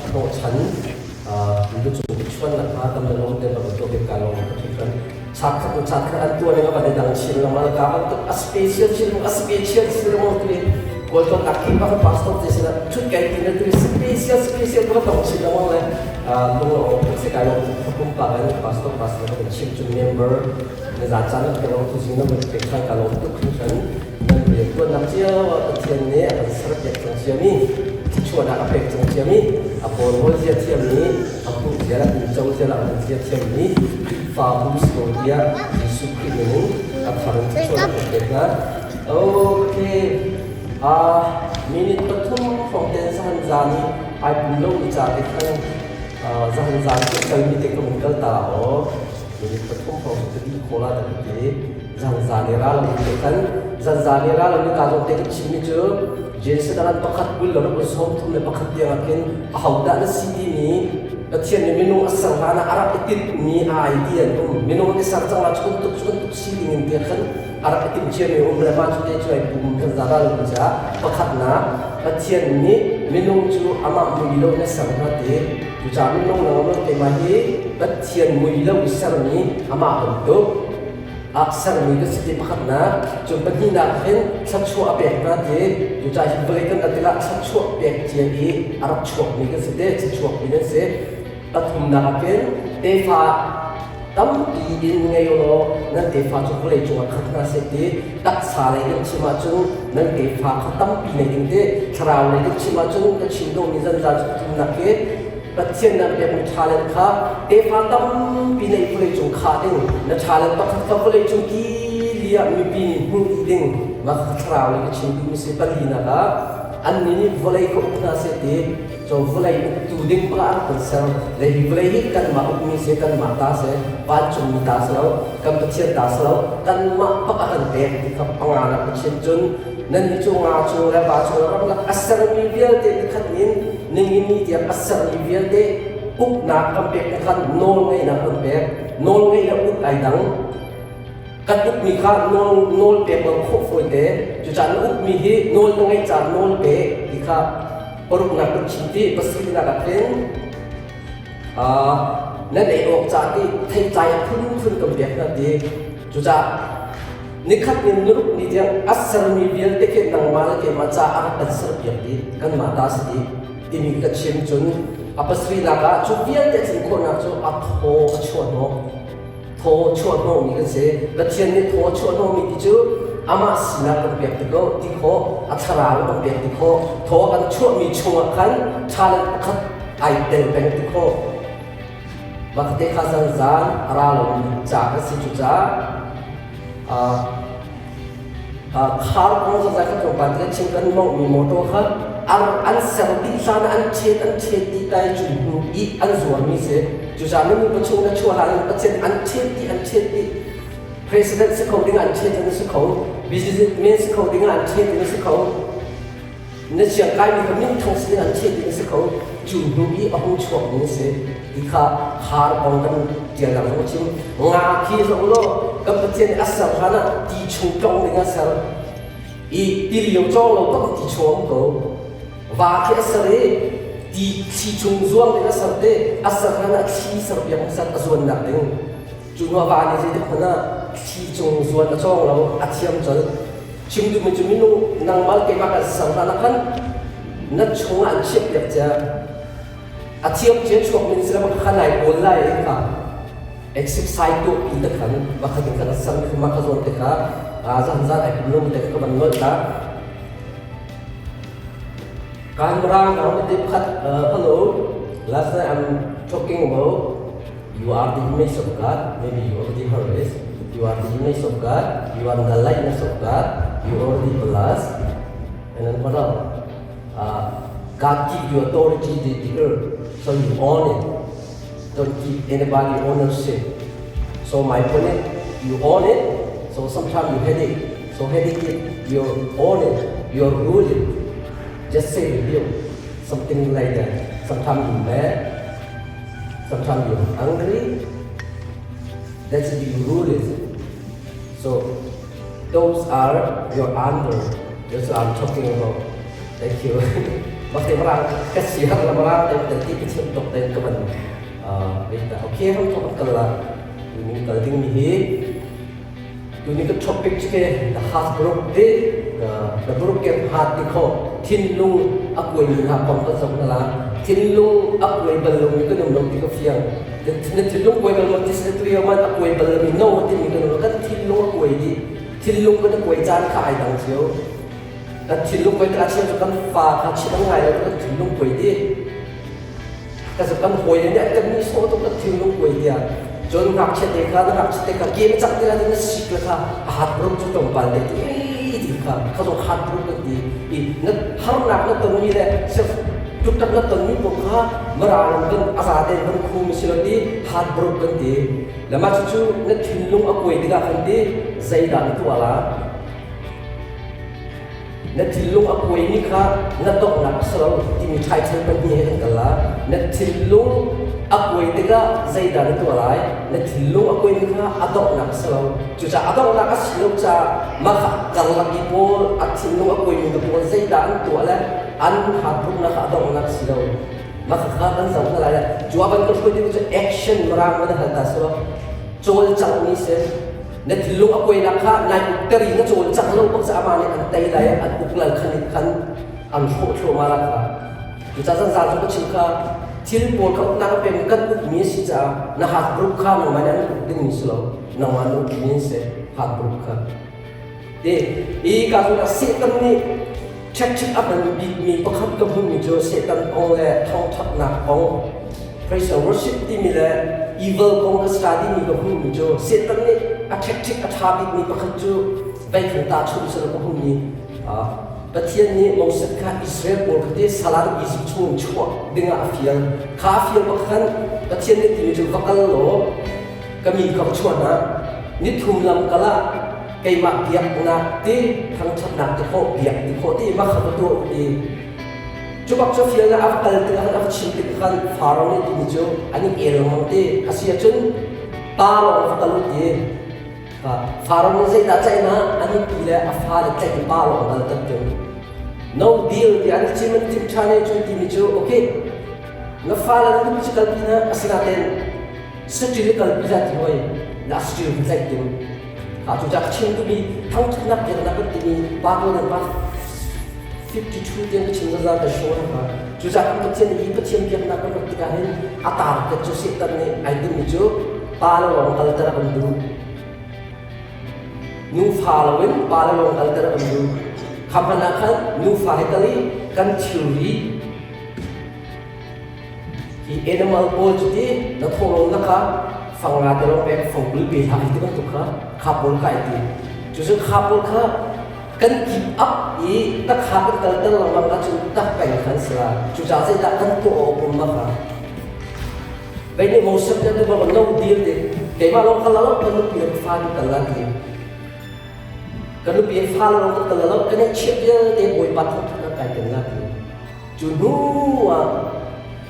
Hnawhchan lucung i chuannak hnga tam le lawm te bak tuah bik ka lawm ka thik kan chat khat chat khat an tuah ning a van i dang chin lengmang ka bantuk a special chin a special chin lengmang tu Kawltong ak ki bak pastor te sinah thut kai ti na tu special special ko tong chin lengmang le lung lo tak se kai lawm pumpak in pastor pastor kan chim chung member na za chan ka lawm tu zing na mun pe khan ka lawm tuk hringhran. Nan riantuannak cio ah Pathian nih a kan serpiak cang ciami, thluachuahnak a pek cang ciami, a kawlhawl zia thiammi, a hmuh zia le a co zia le a hman zia thiammi Khrihfabu si ko tiah Jesuh Khrih min in a thar in thluachuahnak kan pek hna. Okay. Minute 3 hrawng ten zahan zan i ai pum lomi ca te khan zahan zan cu kalmi te ka vun kal ta aw. Minute 3 hrawng cu ka dih khawh la ta ka ti. Zanzan i ral in te khan zanzan i ral in ka zawn te ka chimmi cu Jesuh dalan pakhat 20 le ruk 31 tiang ah khin ahodah na si timi Pathian nih minung a ser hlan ah a rak i tinhmi a idea an um. Minung an i ser cang la cu bantuk cu bantuk si ding in tiah khan a rak i timh ciami um le mah cu te cu ai pum zanzan ral in caah pakhatnak Pathian nih minung cu amah mui lo in a ser hna ti. Cucaah minung nangmah keimah hi Pathian mui lo i sermi amah bantuk ah sermi kan si ti pakhatnak. Cun pahnihnak hin thluachuah a pek hna ti. Cucaah hi vawlei kan rat tikah thluachuah pek cia i a rak chuakmi kan si te, chuakmi kan si. Pathumnak ah khin tefa tampi in ngei ulaw nan tefa cu vawlei cungah khat hna seh ti. Taksa lei kan chim ahcun nan tefa kha tampi nei ding ti. Thlarau lei kan chim ahcun ka chim dawhmi zanzan cu pathumnak hi Pathian nan pekmi talent kha tefa tampi na i vawleicung khah ding, na talent pakhat kha vawleicung kili ah mipi nih hmuh dih ding. Mah kha thlarau nih ka chim duhmi si. Palinak ah annih nih vawlei kha uk hna seh ti cu vawlei uktu ding bak ah kan ser. Le hi vawlei hi kanmah ukmi si, kanmah ta si, vancungmi ta si lo, kan Pathian ta si lo, kanmah bak a kan pek ti kha panganak ka chim. Cun nannih cu nga chung le va chung le ramlak a sermi vialte nikhat in ningini tiang a sermi vialte uknak kan pek na khan nawl ngeihnak kan pek. Nawl ngeih le uk ai dang. Kan ukmi kha nawl nawl pek lo khawh fawi te. Cucaah na ukmi hi nawl na ngeih caah nawl pe ti kha paruknak kan chim ti. Pasarihnak ah khin nan ei awk ca ti theitlai a phunphun kan pek hna ti. Cucaah nikhat in niruk ni tiang a sermi vialte khi nangmah le keimah ca a rak kan serpiak dih, kanmah ta si dih timi ka chim. Cun a pasarihnak ah cu vialte tlin khawhnak cu a thaw a chuah hnawh, thaw chuah hnawhmi kan si. Pathian nih thaw chuah hnawhmi ti cu amah sinak kan pek ti ko ti khawh, a thlarau kan pek ti khawh. Thaw kan chuahmi chungah khan talent pakhat ai tel peng ti khawh. Mah te kha zanzan a ra lomi ca kan si. Cucaah khar kong zazai kha tlawmpal te chim. Kan mawnghmi motor kha an ser dih hlan ah an ṭhet dih tai cu hnu i an zuarmi si. Cucaah minung pachung na chuah hlan in Pathian an ṭhet dih, an ṭhet dih. President si kho ding ah an ṭhet in si kho, businessman si kho ding ah an ṭhet in si kho, na siangkaimi kha minthang sin an ṭhet ding a si kho. Cu hnu i a hung chuakmi a si ti kha khar kong kan ṭialnak zong a chim. Nga khi zoh law, kan Pathian nih a ser hlan ah ti chung tlong ding a ser i ti lio cawng lo bak ti chung um ko. Va khi a ser i ti thli chung zuang ding a ser te. A ser hlan ah thli serpiak hmasat a zuannak ding. Cu hnu ah va nih zeitik hmanh ah thli cung zuan a cawng lo, a thiam colh. Chim duhmi cu minung nangmah le keimah kan ser hlan ah khan na chungah an chiahpiak cia, a thiam cia chuakmi na si le kha nai kawl lai i kha exercise tuahpi te khan pakhat in khan a sermi kha mah kha zawn te kha zan zan ai pum lomi te kha ka van nolh ta. Kan rang nau te pakhat. Hello, last night I'm talking about you are the image of God. Maybe you already heard this. You are the image of God. You are the likeness of God. You already blessed. And then what else? God give you authority to the earth, so you own it. Don't give anybody ownership. So my point is, you own it. So sometimes you headache. So headache it, you own it, you rule it. Just say you, something like that. Sometimes you mad, sometimes you're angry. That's you rule it. So those are your under. That's what I'm talking about. Thank you. Bakte marang ka si har la marang te tel ti ka chim tok ten ka van okay ram thok kal la tuni kal ding mi hi tuni ka topic ke the heart broke te the broken heart ti kho thinlung a kuai mi ha kong kan zong la thinlung a kuai bal lo mi kan um lo ti ka fiang na thinlung kuai bal lo ti se tu yo man a kuai bal mi no ti mi kan um kan thinlung a kuai di thinlung kan kuai caan kha ai dang cio kan thinlung kuai ka chiam cu kan fa kha chim an ngai lo kan thinlung kuai di ka kan hawi le nih an kan nih sawh tuk kan thinlung kuai tiah cun ngakchia te kha na ngakchia te kha game cak te na sik le kha a hat rum cu tlawmpal te ti ti kha kha zong hat rum kan ti i na harnak na tonmi le tuktak na tonmi paoh kha mara kan a za tein kan khu mi si lo ti hat rum kan ti lama cu na thinlung a kuai tikah kan ti zeidah na tuah la Na thinlung a kuaimi kha na donghnak a si lo timi ṭhaiṭhan pahnih he kan kal la. Na thinlung a kuai tikah zeidah na tuah lai? Na thinlung a kuaimi kha a donghnak a si lo. Cucaah a donghnak a si lo caah mah kha karlak i pawl a thinlung a kuaimi na pawl zeidah an tuah le an hatruknak kha a donghnak a si lo. Mah kha kan zoh hna lai le cu a van kan hruai ding cu action mirang van hal ta si lo. Cawlcangh mi si. Na thinlung a kuainak kha nai ukter i na cawlcangh lo bak caah amah nih an tei lai an uk lal khan in khan an hrawh thluahmah la kha. Cucaah zan cu ka chim kha thil pawl kha uknak a pekmi kan ukmi a si caah na heart group kha nangmah nih an uk dingmi si lo nangmah na ukmi an si heart group kha. Ti i ka zawn ah Satan nih ṭhekṭhek a hman bikmi pakhat ka hmuhmi cu Satan kong le thawngṭhatnak kong praise and worship timi le evil kong ka study mi ka hmuhmi cu Satan nih a ṭhekṭhek a ṭha bikmi pakhat cu veikhat tahchunh sal ka hmuhmi Pathian nih Moses kha Israel pawl kha te salan Egypt chung chuah dingah a fial. Kha a fial bak khan Pathian nih timi cu va kal law ka mi kha va chuah hna. Nithum lam kal ah keimah biaknak ti thangṭhatnak ti khawh biak ti khawh ti mah kha va tuah u ti cu bak cu fial a va kal tikah khan a va chim tik khan Faro nih timi cu an i el lengmang ti a si ahcun pa lawng va kal u ti Faro nih zeidah tlaih na an nupi le a fale tlaih i pa lawng kal tat ṭung no deal ti an chim an chim ṭhan i cu timi cu okay na fale na nupi cu kalpi na asinain saṭil kalpi hlah ti hoi na saṭil kan tlaih tim Cucaah ka chim duhmi thangṭhatnak biaknak kan timi pa ko nan pa 52 tiang ka chim zazal ka show na Cucaah kan Pathian hi Pathian biaknak kan rak tikah hin a target cu Satan nih ai timmi cu pa le lawng kalter a kan duh. Nufa loin pa le lawng kalter a kan duh. Kha hmanh ah khan nufa he kal i kan thilri Hi animal pawl cu ti na thawhlawm na kha fang nga te lawng pek fang 20 pe hlah ti bantuk kha kha pawl kha ai ti. Cucu kha pawl kha kan keep up i ta kha kan kalter lengmang ahcun tak peng khan si la. Cucaah zeidah kan tuah awk um ma kha. Vei nih Moses le tu bang no deal ding keimah lawng kal lo kan nupi le fa kan kal la ti. Kan nupi fa lawng kan kal lo kan i chiah vialte Bawipa thangthat kai ken la ti. Cu hnu ah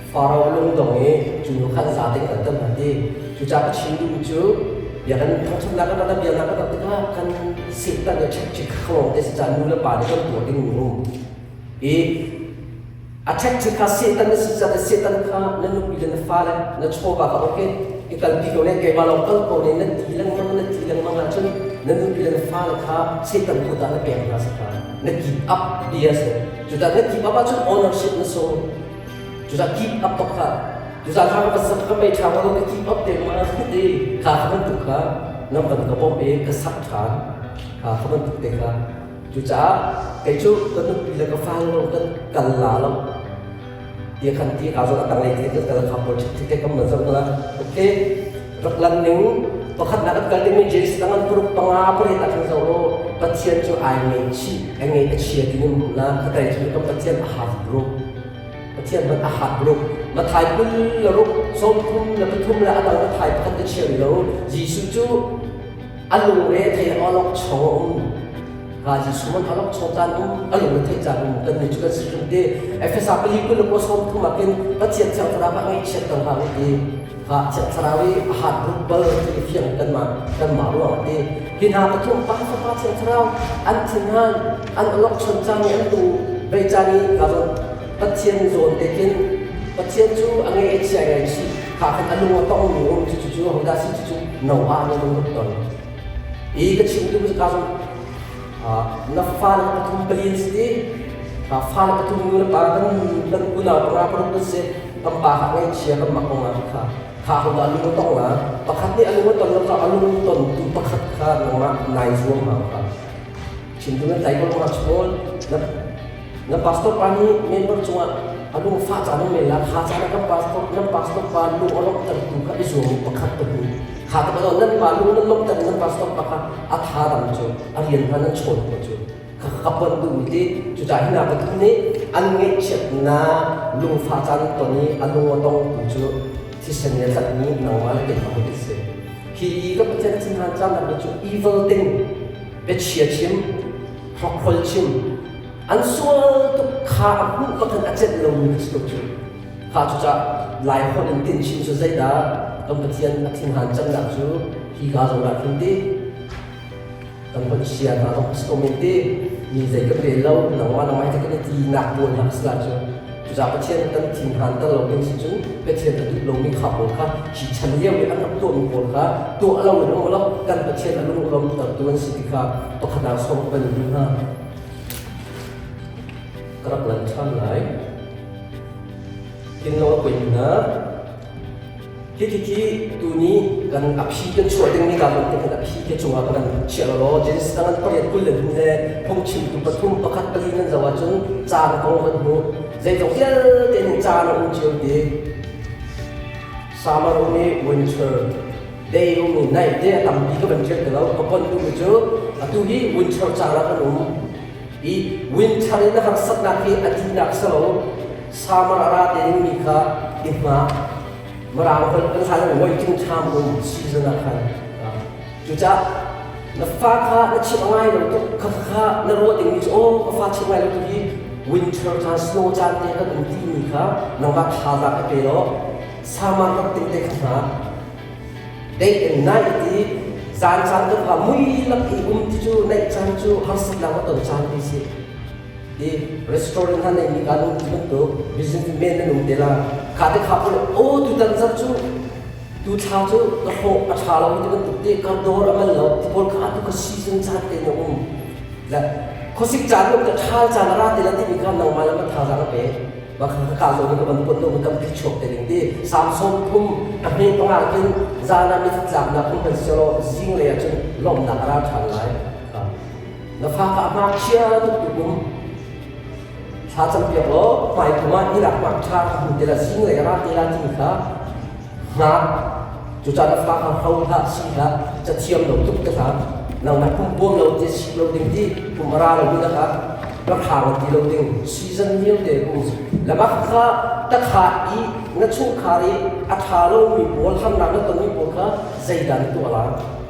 Faro lungdong i cu hnu khan za ding kan tam ti. Cucaah ka chim duhmi cu bia kan thangṭhatnak kan rak biaknak kan rak tikah kan Satan le ṭhekṭhek kha te si caan nu le pa nih kan tuah ding um. I a ṭhekṭhek kha Satan na si caan Satan kha na nupi le na fale na chawva kha okay i kalpi ko ne keimah lawng kal ko ne na ti lengmang na ti lengmang ahcun na nupi le na fale kha Satan kut ah na pek hna sa kha na give up bia si. Cucaah na keep up ahcun ownership na sung. Cucaah keep up tok kha. Cucaah kha ka sak ka mei ṭha ko ka keep up te ma ti kha kha bantuk kha nam van ka bawmh i ka sak ṭhan kha kha bantuk te kha. Cucaah kei cu ka nupi le ka fale lo kan kal la lo. Ti khan ti ka zong a tanglei ti kan kal kha pawl ṭhit te kam na zoh na. Okay. Rak lan ning pakhatnak kan kal dingmi Jason dang an paruk panga pariat ah khan zoh law Pathian cu ai ngaihchih a ngaih a chia ti nan hmuh na khatai cu kan Pathian a half broke Pathian hmanh a half broke Mathai 26 33 le a dang Mathai pakhat ka chia lo Jesuh cu a lungre a thei awlok chong a um ka Jesuh man awlok chong caan um a lung a theih caan um kan nih cu kan si hrim te Efesa pali kul le 30 ah khin Pathian thiang thlarau a ngaihchiat ter hna ti Thiang Thlarau i a hat ruk bal ti i fiang kanmah kanmah ruangah ti hi hna pathum Pa Fapa Thiang Thlarau an thinhan an awlokchon cang i an lung bei cang i ka zawn. Pathian zawn te khin Pathian cu a ngei a chia ngai chih kha khan a lung a tongmi um cu cu hodah si cu cu Noah nih lung rak ton. I ka chim duh ka zong na fale pathum pali an si ti fale pathum nu le pa kan kan unau panga paruk kan si kan pa kha ngaihchia kan mak kong ah kha kha hodah lung a tong la pakhat nih a lung a ton lo kha a lung ton tu pakhat kha nangmah nai zuam hau kha chim tu nan tlai ko ma chawl na na pastor pa nih member cungah a lung fah caan um men la kha caan ah kan pastor nan pastor pa lung a lawmhter tu kha i zuam pakhat pahnih kha te pa nan pa lung nan lawmhter nan pastor pa kha a tha dam cu a rian hna nan chawn ko cu ka pon duh mi ti cucaah hi hna pathum nih an ngaihchiatnak lungfah caan ton i a lung a tong tu cu thisen le tlatmi nangmah le keimah hi kan si hi ka Pathian thinhan caan cu evil thing biachia chim hrokhrol chim an sual tuk kha a hmuh ka khan a celh lomi ka si ko cu kha cucaah lai holh in tin chin cu zeidah kan Pathian a thinhan cannak cu hi ka zong ah khin ti kan holh chia hna zong si ko men ti mi zei kan rel lo nangmah nangmah hi kan i ti nak pawl hna si la cu cucaah Pathian kan thinhan ter lo ding si cun Pathian a duh lomi kha pawl kha hi chan lio i an rak tuahmi pawl kha tuah lo in um lo kan Pathian a lung lawm tertu an si ti kha pakhat ah sawm kan duh hna ka rak lan ṭhan lai. Kin lo a poi hna. Hi khi tuni kan a phi kan chuah dingmi ka kan kan a phi ke cungah kan chiah law Genesis tangan pariat kul le hnih le phungchimtu pathum pakhat pali nan zoh ahcun caan kong kan hmuh. Zeizong vialte nih caan a um cio ti. Summer um i winter day um i night te a tampi ka van ṭial ti lo. Ka pon duhmi cu atu hi winter caan ah kan um. I winter in na harsatnak hi a dihnak si lo summer a ra te dingmi kha i hngah mirang holh kan hlan waiting time um season ah khan cucaah na fa kha na chimh ngai lo tuk kha kha na ruah dingmi cu aw ka fa chimh ngai lo tuk hi winter caan snow caan te kan um timi kha nangmah thazaang i pe law summer rak ting te kha hna Dei in naih ti zan caan kan va mui lak i um ti cu naih caan cu harsatnak a ton caan ti si. I restaurant hna nei mi kan um ti bantuk businessman nan um te la kha te kha pawl o tu tan zar cu tu thla cu ka hlawh a tha lo ti bantuk ti ka dawr a man lo ti pawl kha atu ka season caan te na um la khuasik caan um te ṭhal caan a ra te la timi kha nangmah le ma thazaang a pe Mah kha ka zawn ka van pon lo mi tampi chuak te ding ti Samson phum a hme panga kin zan ah mittlaknak um kan si law zinglei ah cun lawmhnak a ra ṭhan lai. Na fa kha a ngakchia tuk tuk um thla campiak law hmai kum ah hi lak mak ṭha ka hmu te la zinglei a ra te la timi kha hngak cucaah na fa kha hro hlah si hlah cathiam lo tuk te hlah nangmah pum puam lo te si lo ding ti pum a ra lo mi na kha rak hang ti lo ding season vialte um lamak kha takha i na chungkhar i a ṭha lomi pawl harnak na tonmi pawl kha zeidah na tuah la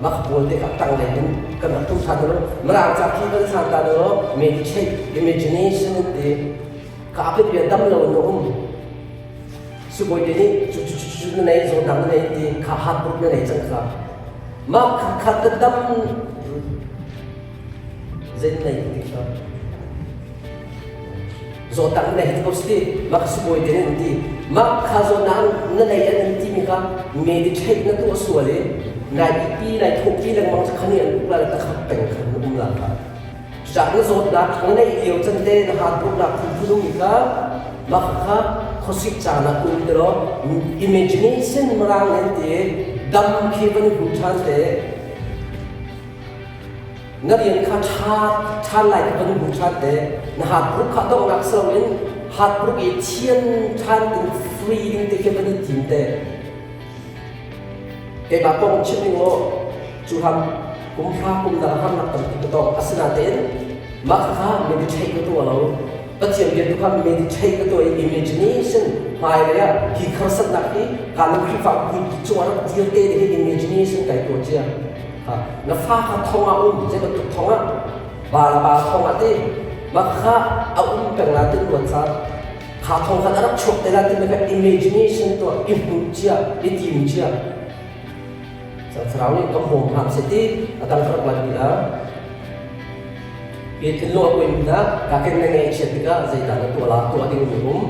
mah pawl te kha tang lei in kan rak tum ṭhan lo mirang ca khi kan san ta lo meditate imagination te ka apit bia dam lo na um Sibawi te nih cu cu cu na nei zawtnak na nei ti kha heartbrook na nei cang kha mah kha ka dam zei na nei ti kha zawtnak na nei ti ko si mah kha sibawi te nih an ti mah kha zawtnak na nei an ti mi kha meditate na tuah sual i nai pi nai thawh pi lengmang cu khani an uk la ta kha peng khan na um la kha Cucaah na zawtnak na neih lio can te na heartbrook phunphun mi kha mah kha khuasik caan ah um ti law imagination mirang in ti dam khi van i hmu ṭhan te na rian kha ṭha ṭhan lai khi van i hmu ṭhan te na heartbrook kha donghnak si loin heartbrook i thian ṭhan ding free ding te khi van i tim te Keimah kong chim ning law cu ham kum hra kum dang harnak tampi ka tong. Asinain mah kha meditate ka tuah lo. Pathian bia tu kha meditate ka tuah i imagination hmailei ah hi harsatnak hi kan Khrihfa cungah rak dir te ding imagination kai tuah cia. Na fa kha thong ah um zei bantuk thong ah ba la ba thong ah ti mah kha a um peng la tin ruat sa Kha thong khan a rak chuak te lai timi kha imagination tuah i hmuh cia i tim cia. Thlarau nih ka hmawm hram seh ti a dang ka rak lan mi la. Hi thinlung a kuaimi hna ka ken na ngaihchiat tikah zeidah na tuah la tuah ding mi um.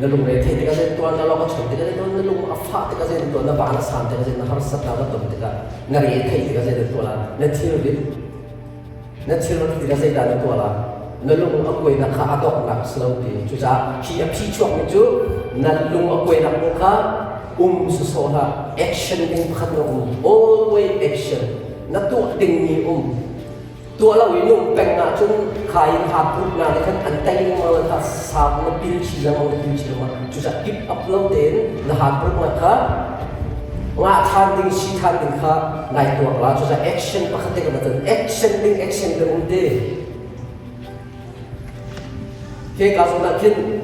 Na lungre theih tikah zei tuah na lawng a chon tikah zei tuah na lung a fah tikah zei tuah na van a san tikah zei na harsatnak na ton tikah na re theih tikah zei na tuah la na thilrit na thilrit tikah zeidah na tuah la na lung a kuainak kha a donghnak a si lo ti cucaah khi a phi chuakmi cu na lung a kuainak pawl kha um sawsawh hlah action ding pakhat na um always action na tuah dingmi um tuah lo in um peng ahcun kha in ha put na le khan an tei lengmang le kha sau na pil chin lengmang na pil chin lengmang cucaah give up lo tein na ha put na kha ngah than ding si than ding kha nai tuak la cucaah action pakhat te kan action ding action ding um te Khi ka zawn ah khin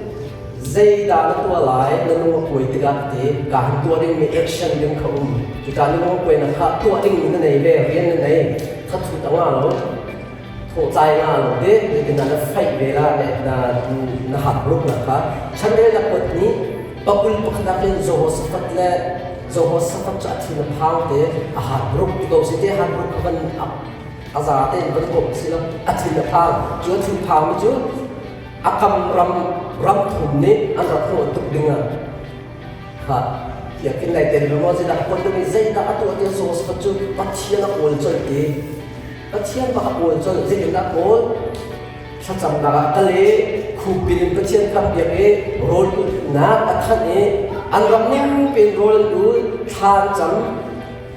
zeidah na tuah lai na lung a kuai tikah ti ka han tuah dingmi action ding kha um. Cucaah na lung a kuainak kha tuah dingmi na nei ve, rian na nei, thathut a ngah lo, thawhtlai a ngah lo ti zeitindah na faih ve la na na hak ruknak kha chanrel na pot nih pakul pakhat ah khin Jehoshaphat le Jehoshaphat cu a thin a phang te a hat ruk ti ko si te hat ruk kha van a za tein van bawmh si lo a thin a phang cu a thin phangmi cu a kam ram ram thum nih an rak hnawh tuk ding ah kha tiah kin nai tel maw zeidah a pon ding zeidah a tuah ti Joseph cu Pathian a kawl colh ti Pathian bak a kawl colh zeitindah kawl thlacamnak ah kal i khupil in Pathian kan biak i rawl ulhnak a thanh i an ram ning tein rawl an ul thla an cam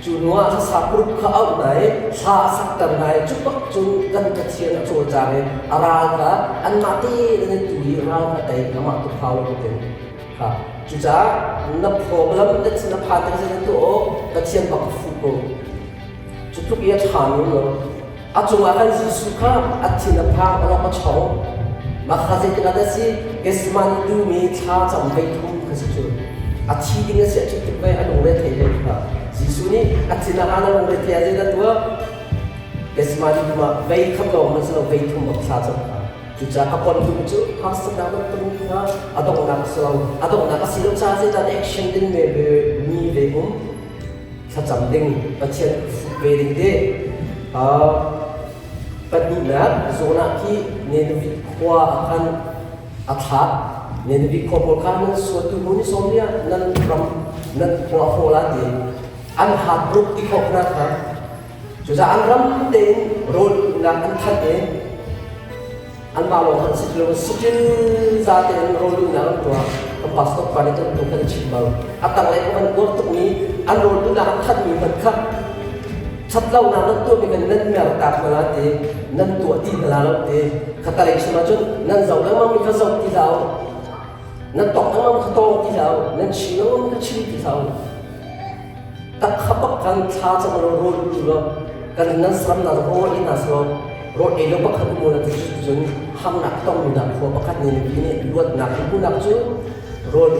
Cu hnuah hlasa group kha auh hna i hla a sakter hna i cu bak cun kan Pathian a cawlcang i a ral kha anmah tein an i tu i ral kha tei amah tu phau lo tin kha cucaah na problem na thin a phan tik zeitin tuah awk Pathian bak ka fuh ko cu tluk i a ṭha nu lo a cungah khan Jesuh kha a thin a phang a lawk a chong mah kha zeitik ah dah si Gethsemane duhmi thla cam vei thum kha si cu a thi ding a si a ṭhit tuk ve a lungre thei ve kha Jesuh nih a thin a han a lungre thei ah zeidah tuah Gethsemane dum ah vei khat lawng hmanh si lo vei thum bak thla cam kha cucaah ka pon dum cu harsatnak nan ton kha a donghnak a si lo a donghnak a si lo caah zeidah action ding ve mi ve um thlacam ding Pathian ve ding te pahnihnak zawn ah khi Nineveh khua ah khan a thlak Nineveh khua pawl kha nan suatu hnu ni sawm ni ah nan ram nan khua hawl ah ti an hat ruk ti khawh hna kha cucaah an ram tein rawl nak an thanh i anmah lawng khan si lo siṭil za tein rawlulhnak an tuah kan pastor pa nih kan tu kan chim bal a tanglei ka van uar tukmi an rawlulhnak an thatmi hmanh kha ṭhatlonak nan tuahmi kan nan mer tak hna ti nan tuah ti hna lo ti khatalei chim ahcun nan zoh lengmang mi kha zoh ti hlah u nan tawk lengmang kha tawng ti hlah u nan chim lengmang kha chim ti hlah u tak kha bak kan thla cang lo rawl tu lo kan nan saram na rawl in na so rawl ei lo pakhat mu na ti cun hamnak tong mi nak khua pakhat ni pi nih luatnak hmunak cu rawl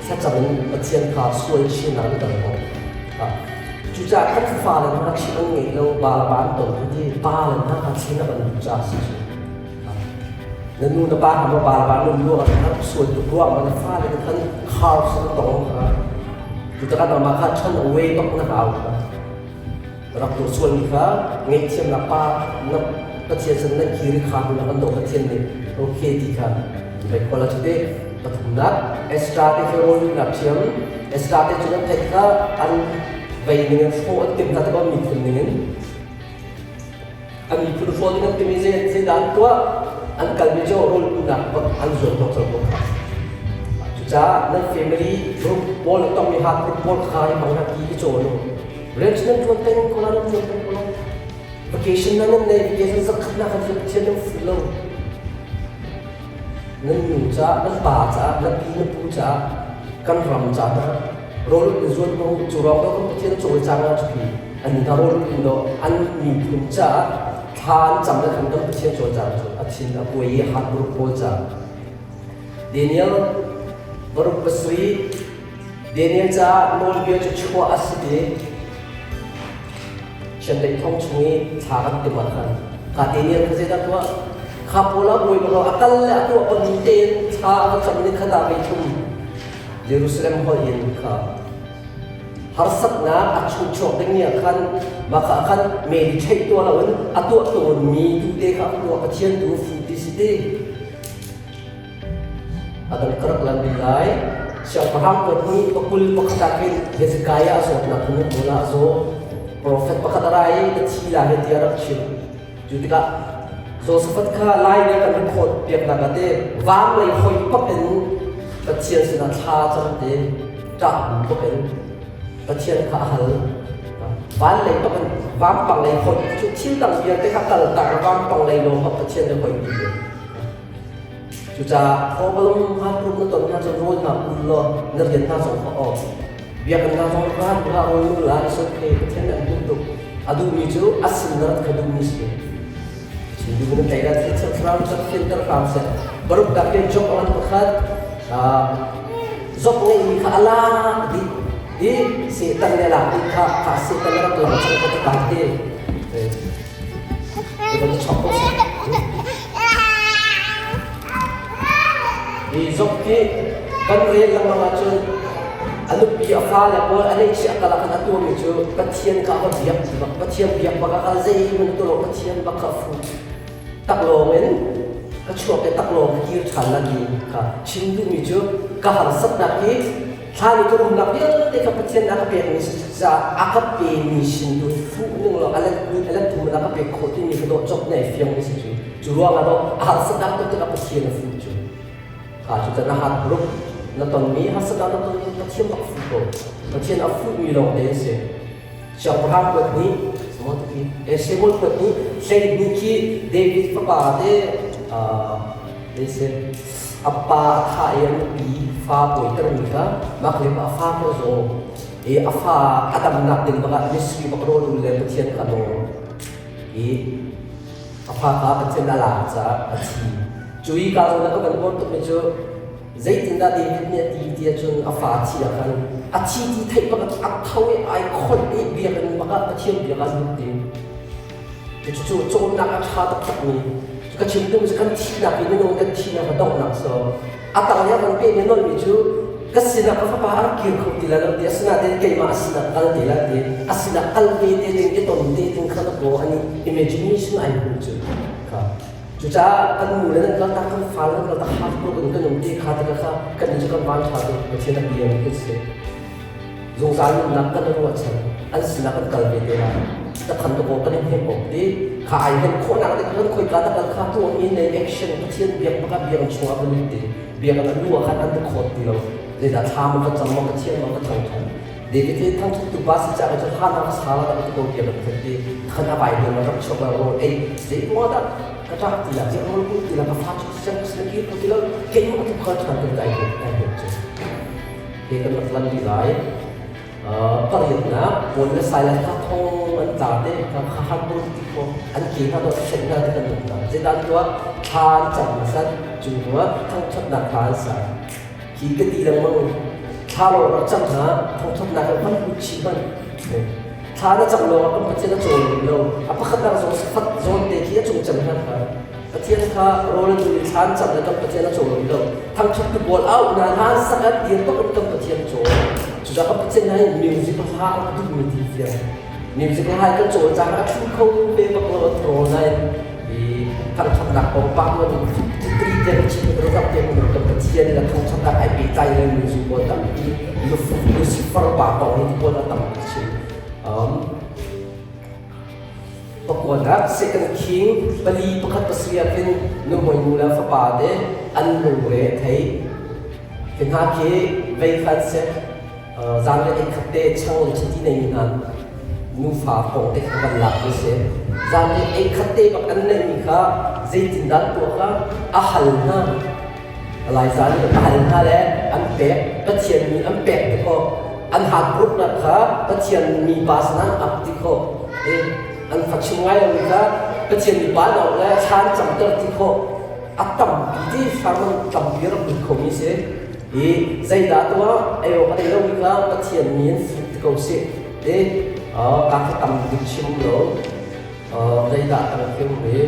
thlacam in Pathian kha sual chin na kan ko cucaah kan fa le hna chim an ngei lo ba la ban ton ti pa le hna kha chin a kan duh ca si cu na nu na pa hna ma ba la ban nun lu an sual tuk ruang na fa le kan khar sa tong kha Cucaah nangmah kha chan away bak na hau kha. Rak tuah sualmi kha ngaihthiamnak pa na Pathian sin nan kir i kha hnu na kan doh Pathian nih okay ti kha vai khual a cute pathumnak Esther te khi rawlulhnak thiam Esther te cu nan theih kha an vei ning in hrawh an timh hna tikah miphun ning in an miphun hrawh ding an timi zei zeidah an tuah an kalmi cu rawlulhnak bak an zuam hnawh colh ko kha cucaah nan family group pawl a tongmi ha group pawl kha i hmang hna ti i cawn u rian cu nan ṭuan peng ko la nan ṭuan peng ko la vacation nan nan nei vacation zakhat nak kan Pathian nan fuh lo nan nu caah nan pa caah na pi na pu caah kan ram caah rawl in zuan ko cu ruang do kan Pathian cawlcang ah cu an hna rawl in do an miphun caah thla an cam le kan kan Pathian cawlcang cu a thin a kuai i hat buruk pawl caah Daniel baruk pasarih Daniel caah nawlbia cu chuah a si ti Chiandeih thong chung i thla kan tim ah khan ka Daniel kha zeidah tuah kha pawl a buai bak lo a kal le a tuah ko ni tein thla a va cam ni khat ah ve thum Jerusalem holh in kha. Harsatnak a chungchuak dingmi ah khan mah kha khan meditate tuah loin a tuah tawnmi tu te kha a tuah Pathian tu fu ti si ti. A dang ka rak lan bik lai. Siangpahrang kuat nih pakul pakhat ah khin Hezekiah a zawtnak in hmun ah a zaw. Profet pakhat a ra i na thi la he tiah a rak chimh. Cu tikah Josaphat kha lai nih kan record piaknak ah te vaam lei hoi pak in Pathian sinah thla cam te ṭah bu bak in Pathian kha a hal. Van lei bak in vampang lei hoi cu thil dang vialte kha kaltak vampang lei lawng bak Pathian le hoi ti. Cucaah problem harput na ton hna cun rawl hna ul law na rian hna zong kha awk. Biakinn hna zong ran hlah rawl nu la is okay Pathian an duh tuk. A duhmi cu a sin na rat kha duhmi si. Chin duh na tei la thil thlarau cat fianter hram seh. Baruk dak ke job an pakhat job ngeihmi kha a lak dih i Satan le lak dih kha kha Satan rak lang chung ka ti te. Hi zok hi kan rel lengmang ahcun a nupi a fale pawl a neihchiah kal ah khan a tuahmi cu Pathian kha a va biak ti bak Pathian biak bak ah khan zeihmanh tuah lo Pathian bak kha fu taklawng in ka chuak i taklawng ka kir ṭhan la ti kha chim duhmi cu ka harsatnak hi Thla nih ka umnak vialte kha Pathian a ka pekmi si caah a ka pemi sin tu fuh ning law a let ni a let thum in a ka pek khawh timi ka dawh cop nei fiangmi si cu. Cu ruangah dawh a harsatnak tuk tikah Pathian a fuh cu. Kha cu can a hat ruk na tonmi harsatnak na tonmi Pathian bak fuh ko. Pathian a fuhmi lawng te an si. Siangpahrang kuat nih Samuel kuat nih 12 khi David fapa te a pa a thah i a nupi fa pawitermi kha mah le a fa kha zaw i a fa a damnak ding bakah Misri bak rawl le Pathian kha nawl i a fa kha Pathian a lak caah a thi. Cu i ka zawn ah kan uar tukmi cu zeitindah David nih a ti ti ahcun a fa a thi ah khan a thi ti theih bak a tho i ai khonh i biakinn bakah Pathian biak ah lut ding. Cucu cawnnak a ṭha taktakmi ka chim duhmi cu kan thihnak i minung kan thihnak a donghnak so a tang i a van pehmi nolmi cu ka sinah ka fapa a rak kir kho ti lai lo ti asinain keimah a sinah kal te lai ti a sinah kal ve te ding i ton te ding kha ka an imagination ai hmu cu kha cucaah kan nu le nan kal tak kan fa nan kal tak heartbroken kan um te kha te kha kan cu kan van ṭha tuk Pathian a bia mi kan si Zungzal nunnak kan i ruahchan an sinah kan kal ve te lai. Ta khan to kan in hnem awk ti kha ai hen khawhnak le kan khoika ta kal kha tuah in nei action Pathian biak baka biang chungah kan lut ti biak an lu ah khan an khawt ti lo zeidah thla ma ka cam ma Pathian ma ka thang than David hi thang tu pa si cha ka ha na ka sa la ka ko biak an khat ti khan a Bible ma rak chok la ro ei zei mo da ka ta ti la zei mo ku ti la ka fa chu sen ka ki ko ti lo ke mo tu kha than kan dai ko dai ko Hi kan rak lan rih lai. Pariatnak Paul le Silas kha thong an tla te kha kha bur ti kho an ke hna dawh hren hna ti kan um hna. Zeidah tuah thla an cam hmasat cu hnuah thangṭhatnak hla an sa. Hi ka ti lengmang thla lawng rak cam hna thangṭhatnak in hman hut chih hmanh. Thla na cam lawngah kan Pathian a cawl lo. A pakhatnak zong sifat zawn te khi a cung cem hna kha. Pathian kha rawl an dul i thla an cam le kan Pathian a cawl lo. Thangṭhat tu pawl au hna hna an sak an dir bak in kan Pathian a cawl. Cucaah kan Pathian hna hi music hla a duhmi ti fiang. Music hla kan cawl cang a thu kho ve bak lo a thaw nain i thangṭhatnak kong pa nawn in titri te kan chim kan rak te mun kan Pathian le thangṭhatnak ai pehtlai le music pawl tampi Lucifer pa kong hi ti pawl a tampi chim. Pakuanak Second King pali pakhat pasarih ah khin nuhmei nu le fapa te an lungre a thei. Hi hna khi vei kha an si. Zanriah ei khat te chang le chiti neimi hna nufa kong te kha van lak an si. Zanriah ei khat te bak an neihmi kha zeitindah an tuah kha a hal hna. Elijah nih a hal hna le an pek Pathian mi an pek ti khawh an heartbrokennak kha Pathian mipa sinah an ap ti khawh i an fa chim ngai lomi kha Pathian mipa in le thla an camter ti khawh a tampi ti farman tampi rak lut khomi si i zeidah tuah ei awk a nei lomi kha Pathian mi an fuh ti ko si i ka kha tam dik chim lo Zeidah kan thim i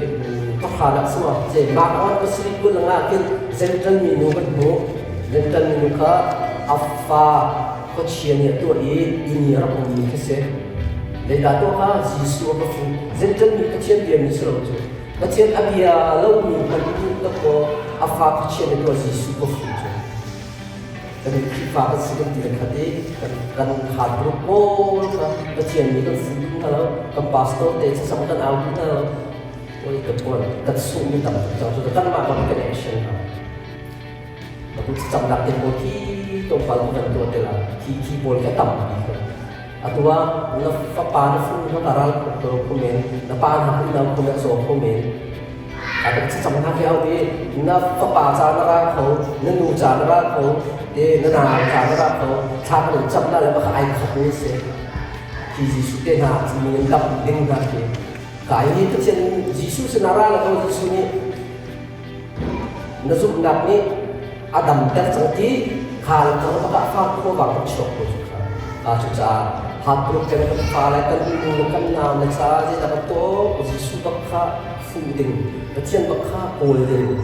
pakhanak sungah ce mah on pasarih kul nga khin Zenṭan minu kan hmuh. Zenṭan minu kha a fa khuachia nih a tuah i inn i a rak ummi khi si. Zeidah tuah kha Jesuh a va fuh. Zenṭan mi Pathian biami si lo cu. Pathian a bia lomi hmanh nih dawkaw a fa khuachia nih tuah Jesuh va fuh cu. Kan Khrihfa kan si kan ti le khat i kan kan khaan group pawl kha Pathian nih kan fuh duh hna lo. Kan pastor te thlacam kan au duh hna lo. Oi ka tuan kan sungmi tam tuk cang cu kanmah bang kan action hna. Atu thlacamnak te pawl khi tlawmpal kan tuah te la. Khi khi pawl khi a tam bik ko. Atu ah na fapa na fanu na ral kho kho men, na pa na unau kho men a zaw kho men. A kan thlacam hna khi au i na fapa ca na ra kho, na nu ca na ra kho, te na nau ca na ra kho, thla kan in cam na le baka ai khat ni si. Khi Jesuh te hna mi in dam ding hna khi. Ka i Pathian Jesuh sinah ra la ko Jesuh nih Na zumhnak nih a damter cang ti kha le thang bak ah fak khuavang kan chuak ko cu kha. Cucaah heartbroken kan kan fa le kan nu le kan nau le caah zeidah kan tuah Jesuh bak kha fuh ding, Pathian bak kha kawl ding.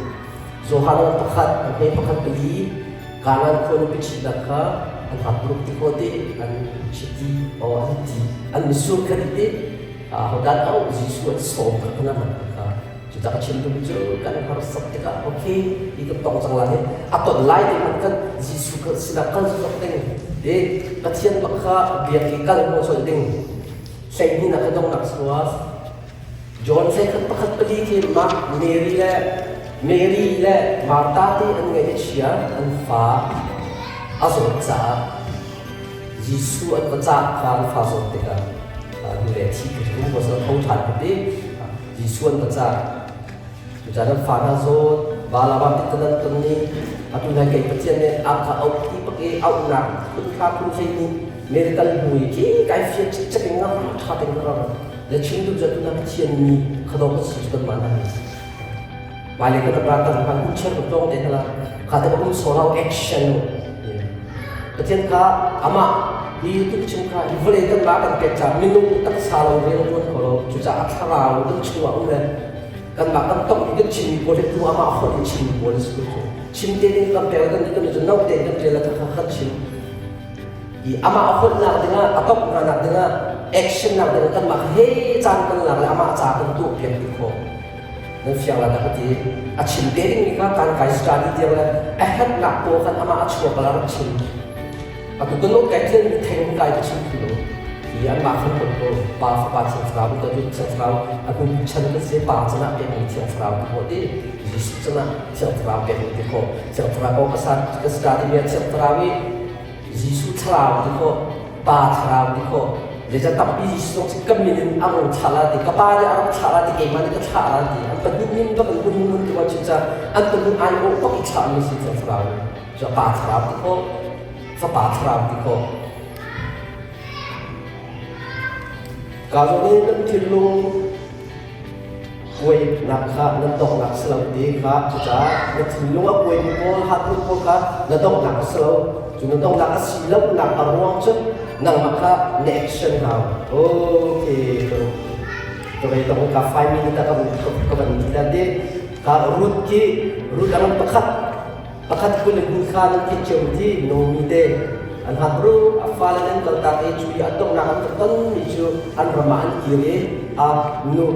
Johan pakhat, a hme pakhat pali, Kanan khua nupi ṭhitnak kha an heartbroken ti khawh ti an chiti o an ti an misur kha ti hodan au Jesuh an sawm kha kana kha Cucaah chim duhmi cu kan harsat tikah okay ti kan tong cang lai hi a ton lai ti hmanh kan Jesuh kan sinah kal zok ding i Pathian bak kha biak i kal hmuh colh ding hleihnih nak ka dongnak sua John hlei khat pakhat pali khi mah Mary le Mary le Martha ti an ngaih a chia an fa a zawt caah Jesuh an va cah kha an fa zawt tikah nu le thi ka rum ko tho ṭhan ka ti Jesuh an va cah. Cucaah nan fa hna zawt, vala va pit nan ton ni, atu nai kei Pathian nih a ka auh ti bak i auhnak phun thla phun hlei nih miracle hmui khi kai fian cikcek in nga ṭha tein ka ram. Le chim duh cu atu na Pathian mi khado ka si cu kan mah nan. Hmailei kan rak ra kan hman hun chiar ka tlawng te hna la. Kha te um solo action. Pathian kha amah hi tuk chung kha hi vawlei kan mah kan pek caah minung taksa lo rian ṭuan kho lo cucaah thlarau kan chungah um le kanmah kan tong kan chimmi pawl hi tu amah holh in chimmi pawl a si ko cu chim te ding kan pek kan kan cu no te kan ṭial kha kha chim i amah a holhnak dingah a tongh hnanak dingah action nak dingah kanmah he caan kan lak le amah ca kan tuah piak ti khawh nan fiang la dah ka ti a chim te dingmi kha kan kai study tiang le a herhnak pawl khan amah a chuak la rak chim atu kan kai thian mi theng kai ka chim phu lo hi anmah khan kon ko pa fapa thiang thlarau ka tu thiang thlarau a hnu chan kan se pa cana pek mi thiang thlarau ti khawh ti Jesuh cana thiang thlarau pek mi ti khawh thiang thlarau ko ka sa ka study mi thiang thlarau i Jesuh thlarau ti khawh Pa thlarau ti khawh zeicah tampi Jesuh zong cu ka min in a rung thlah la ti ka pa nih a rak thlah la ti keimah nih ka thlah la ti an pahnih min bak in hun mun ti cu ca an pahnih ai awh bak i thlah mi si thiang thlarau cu pa thlarau ti khawh fapa thlarau ti khawh ka zong in nan thinlung Kuainak kha nan donghnak si lo ti kha cucaah na thinlung a kuaimi pawl hatrut pawl kha na donghnak a si lo. Cu na donghnak a si lonak a ruang cu nangmah kha na action hau. Okay, ka ka vei tong ka 5 minute ka ka van ti la ti ka Ruth ki Ruth ang pakhat pakhat kun in hun kha nan theih cio ti Naomi te an hat ru a fale nan kaltak i cu i a donghnak an ton mi cu an ram ah an kir i a nu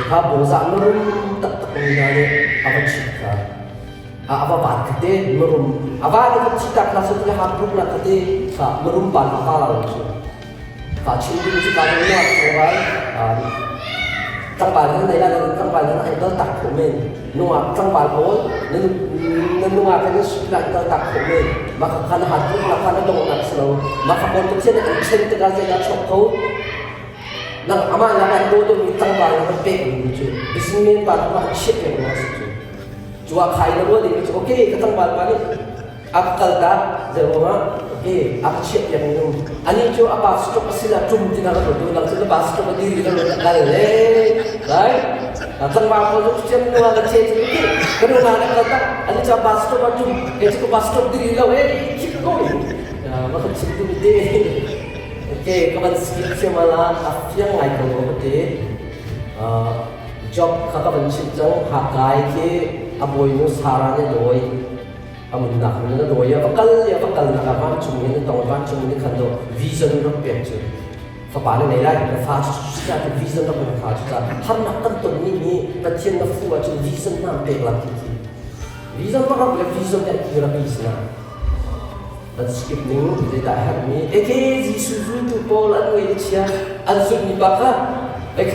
kha bozah mirum taktak mi hna nih a va chit kha a va van khate mirum a va nih kha chitak hna su le hap ruk na khate kha mirum pa na pa la cu kha chim ding cu ka na tlangval tlangval nan nei la nan tlangval nan ai kal tak kho men nungak tlangval pawl nan nan nungak kan sut la kal tak kho men ma kha kha na hat ruk na kha na dong nak slo ma kha pawl pathian an chen tikah zeidah chok kho Nang amah nak an daw deuhmi tlangval na kan pek mi cu businessman pa tu an chiah peng ma si cu. Cu ah khai na ruah ding cu okay ka tlangval pa nih a ka kal tak zei ruangah okay a ka chiah piak mi um. Ani cu a pa stroke a si la tum ti na ka tu nang cu na pa stroke a diri na lo kal le right tlangval ko cu chiam nu ka che cu okay ka nu na kal tak ani cu a pa stroke a tum kei cu ka pa stroke diri lo eh keep going ma kan chim tu te Okay, ka van skip thiam ala a fiang ngai ko ka ti. Job kha ka van chimh cang. Hakai khi a bawinu Sarah nih dawi. Amun nak na dawi a va kal i a va kalnak ah vancung in a tong vancung in khan do vision rak pek cu fapa na nei lai na fa cu cu vision rak na fa cu ca harnak kan ton ni hi Pathian na fu ahcun vision hna pek la ti khi vision rak rak le vision le ki rak i sina an skip ning zeidah herhmi eke Jesuh zultu pawl an ngei chia an zulhmi pa kha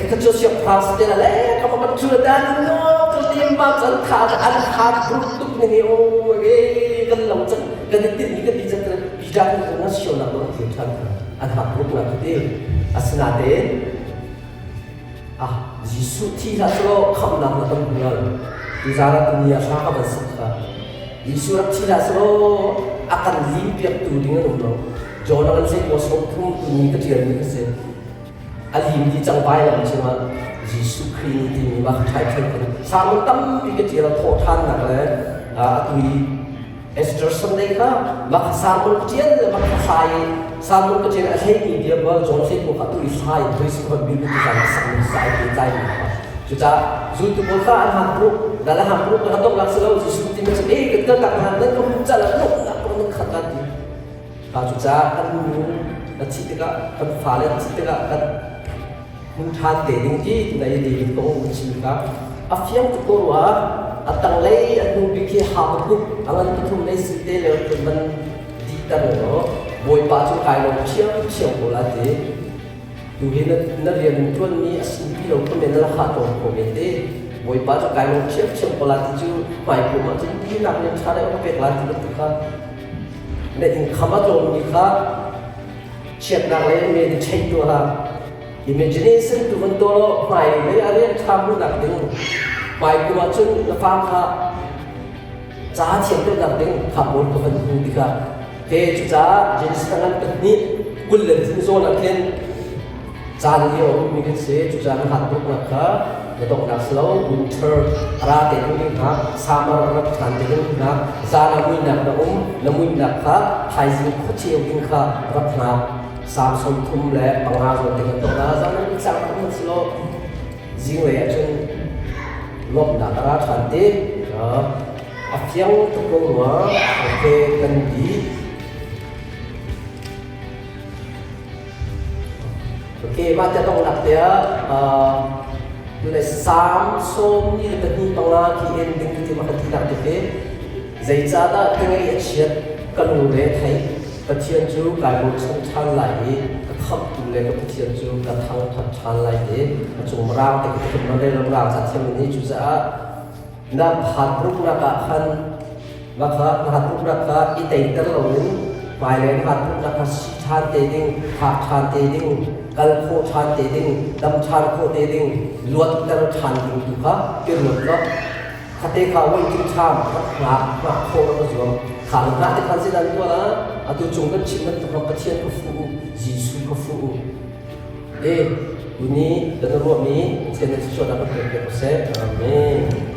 kha cu siak phang te la le ka ma kan chu da no ka lim ma chan kha an kha bruk tuk ni o e kan lo chan kan tin ni kan ti chan Peter kan na sio na lo ti than an ha bruk na ti asina te ah Jesuh thi hlah selaw khamhnak na kan hmu tuzaan ah tuni ah hla ka van sak kha Jesuh rak thi hlah selaw a kan lim piaktu ding an um lo John a kan zei ko som thum tuni ka ṭialmi ka si a lim di cang vai lam cungah Jesuh Khrih nih timi mah ṭhai ṭhai kan sermon tampi ka ṭial thawh ṭhannak le atu i Esther Sunday kha mah sermon ka ṭial le mah thlai sermon ka ṭial a hleimi bia bal John hlei ko kha tu i thlai thoi si khon bi tu zan sak mi sai te tlai mi kha cucaah zultu pawl kha an hak bruk dal a hak bruk na dong lak si lo Jesuh ti ma cun e kan kal tak han nan ka hum cal ah nuk nak ko nan khat lan ti kha cucaah kan nu na thih tikah kan fale an thih tikah kan hmun ṭhan te ding ti na i David kong chim kha a fiang tuk ko rua a tanglei a hnu bik khi Habakkuk a ngan pathum lei si te le van dihter law Bawipa cu kai lawm ṭhiamṭhiam ko la ti tu hi na, na rian ṭuanmi a sinpi lo kha men na la tawn ko men te Bawipa cu kai lawm ṭhiamṭhiam ko la ti cu hmai kum ah cun ti nak rian ṭha deuh ka pek la ti bantuk kha na income a tlawmmi kha chiatnak le meditate tuah imagination tu van tuah law hmai lei a rian ṭha hmuhnak ding hmai kum ah cun na fa kha ca thiam deuhnak ding kha pawl ka van hmu tikah he cucaah Genesis ngan pahnih 20 le thum zawn ah khin caan lio mi kan si cucaah na hat tuknak kha na donghnak si lo winter ra te ding ding hna summer rak ṭhan te ding hna zan ah muihnak na um na muihnak kha thaizing khuacheu ding kha rak hna Psalm 35 zawn te kan tuah na zan in tlang kan si lo zinglei ah cun lawmhnak a ra ṭhan te a fiang tuk ko rua okay kan di Okay, mah te donghnak te ah tule Psalm 125 khi en ding ti ma kan ti nak te khi zeicahdah ka ngaih a chiat ka lungre thei Pathian cu kai bochan ṭhan lai i ka khamhtu le ka Pathian cu ka thangṭhat ṭhan lai ti a cung rang te khi ka rel rang ca thiam ni cucaah na phan ruknak ah khan mah kha na hat ruknak kha i teiter loin hmailei na hat ruknak kha si ṭhan te ding phak ṭhan te ding kal khawh ṭhan te ding dam ṭhan khawh te ding luatter ṭhan ding tu kha i ruat law khate kha waiting time rak hngak hngak khawh rak zuam kha hngah te khan sin an tuah la atu cung kan chim bantuk Pathian ka fu u Jesuh ka fu u e tuni kan ruahmi Pathian na thluachuahnak kan pek piak seh amen.